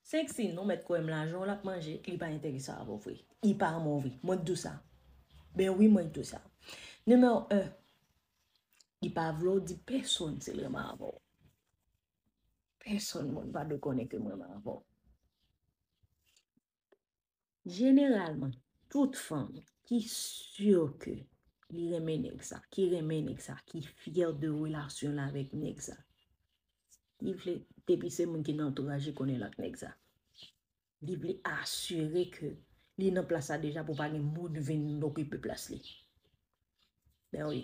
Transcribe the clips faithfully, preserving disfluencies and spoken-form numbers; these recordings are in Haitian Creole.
Senk, si non mèt kwè m, lajan w l ap manje, li pa enterese avè w vre. Li pa renmen w vre. Mwen t di w sa. Ben wi, mwen t di w sa. Nimewo en, li pa vle w di pèsonn si l renmen avè w. Pèsonn moun pa dwe konnen ke m renmen avè w. Jeneralman, tout fanm ki si ke li renmen nèg sa, ki renmen nèg sa, ki fyè de relasyon l avèk nèg sa, li vle, depi se moun ki nan antouraj li konnen l ak nèg sa, li vle asire ke li nan plas la deja pou pa gen moun vin okipe plas li. Ben wi.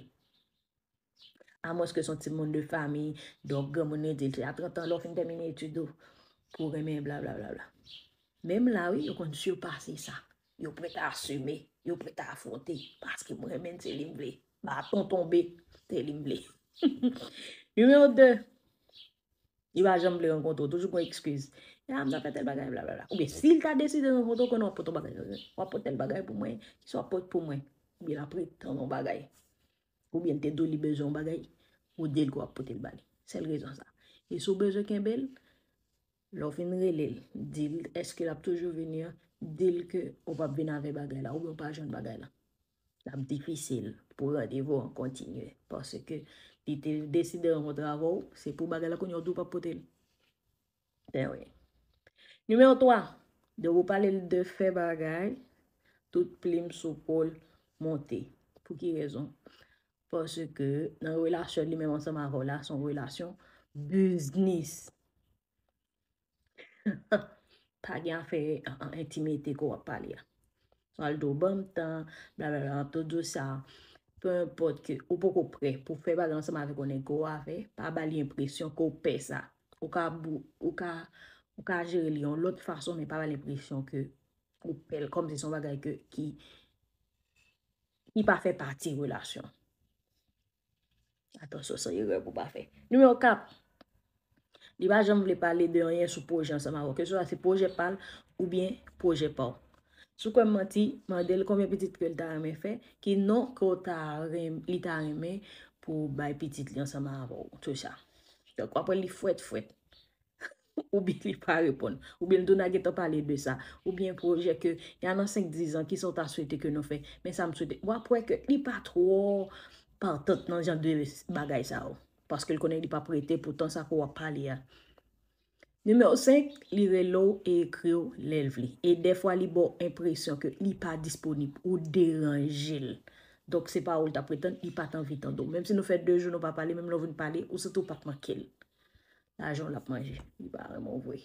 Amwens ke se yon timoun de fanmi, donk granmoun li di l se a trant an lè w fin tèmine etid ou pou w renmen blablabla. Menm la wi, yo konn sipase sa. Yo prèt a asime, yo prèt a afwonte, paske mwen renmen l, se li m vle. Baton tonbe, se li m vle. Nimewo de, li pa janm vle rankontre w, toujou gon eskiz. Ya, m nan fè tèl bagay, blablabla. Oubyen si l ta deside rankontre w, konnen w ap pote yon bagay. W ap pote tèl bagay pou mwen, kisa w ap pote pou mwen? Oubyen l ap pretann yon bagay. Oubyen l te di w li bezwen yon bagay, ou di l ke w ap pote l ba li. Sèl rezon sa. E si w bezwen kenbe l, lè w fin rele l, di l èske l ap toujou vini an, di l ke ou p ap vin avè bagay la, oubyen ou pa jwenn bagay la. L ap difisil pou randevou an kontinye, paske li te deside rankontre avè w, se pou bagay la kounye a w di w p ap pote l. Ben wi. Nimewo twa, depi w pale l de fè bagay, tout plim sou po l monte. Pou ki rezon? Paske nan relasyon li menm ansanm avè w la, se yon relasyon biznis. Pa gen afè an, an entimite ke w ap pale a. Sa l di w ban m tan, blablabla, tout di w sa. Pe enpòt ke ou poko prè pou fè bagay ansanm avèk yon nèg ke w avè, pa ba li enpresyon ke w pè sa. Ou ka bou-, ou ka, ou ka jere li yon lòt fason, men pa ba l enpresyon ke ou pè l, kòmsi se yon bagay ke, ki, ki pa fè pati relasyon. Atansyon, se yon erè pou w pa fè. Nimewo kat, li pa janm vle pale de anyen sou pwojè ansanm avè w, keseswa se pwojè pa l oubyen pwojè pa w. Si w kwè m manti, mande l konbyen pitit ke l ta renmen fè, ki non ke w ta renm-, li ta renmen pou bay pitit li ansanm avè w, tout sa. Donk, w ap wè li fwèt fwèt. Oubyen li pa reponn. Oubyen l di w n a gentan pale de sa. Oubyen pwojè ke, y a nan senk, diz an, kisa w ta swete ke nou fè? Men sa m swete. W ap wè ke li pa twò patant nan jan de bagay sa yo. Paske l konnen li p ap rete pou tan sa ke w ap pale a. Nimewo senk, li rele w e ekri w lè l vle. E dèfwa, li ba w enpresyon ke li pa disponib, ou deranje l. Donk, se pa ou l t ap ret tann, li pa t anvi tande w. Menm si nou fè de jou nou pa pale, menm lè w vin pale, ou santi w pa t manke l. Lajan w l ap manje. Li pa renmen w vre.